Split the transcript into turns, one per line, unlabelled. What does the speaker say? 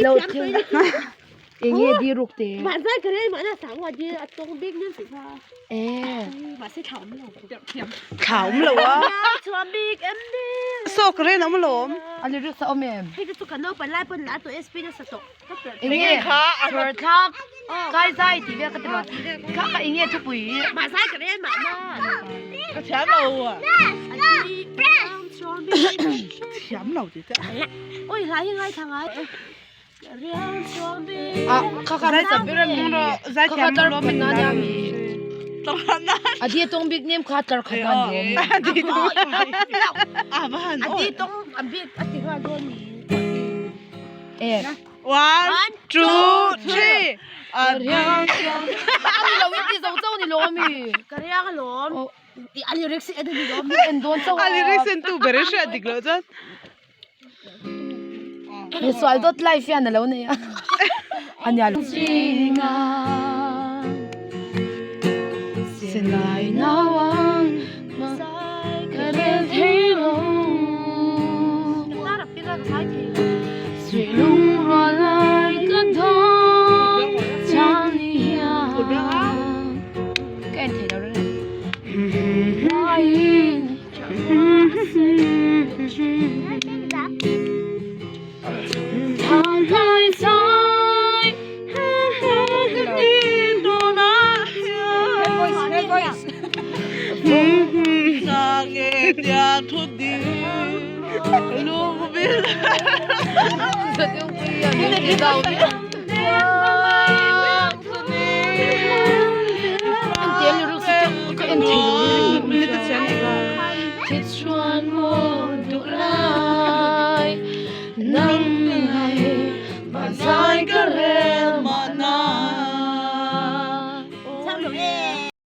Lo thil enge di ruk te.
Mahzai ka rei mahna sang wa di a tawng bik nen ti kha.
Eh.
Mahse thla awm lo.
Thla awm lo a.
Chuan bik em ni.
Saw ka ren awm lawm.
A lyrics a awm em?
Hei te chu kan naupan lai pawn la to SP nasa tawh.
Enge kha chhawr thlak kai zai tih vel ka ti lo. Kha kha enge thupui.
Mahzai ka rel mahna.
Ka thiam lo a. Thiam lo ti te.
Oi hlai hi ngai thla ngai.
Ah kha kha
Zai
ber a mi.
Zai
Kha kha
thiam
tlar
lawm
khat
in
na
la
nia
mi.
mi. A di tawng bik nem kha tlar khat na ni awm.
A di tawng. A va han
A di tawng a bik a ti nghal dawn ni.
Eh.
One, two, three. A
Ani lo in ti zo zo ni lo mi.
Ka riang alawm. A lyrics en a ni lawm.
En dawn chauh
a lyrics en tu ber i hriat dik loh chuan.
Misual dawt life hian a lo nei a. Ania lo. Silai nauang ka rel thei lo. Suihlung rual lai ka dawn chang ni hian. Ka en thei lo reng reng.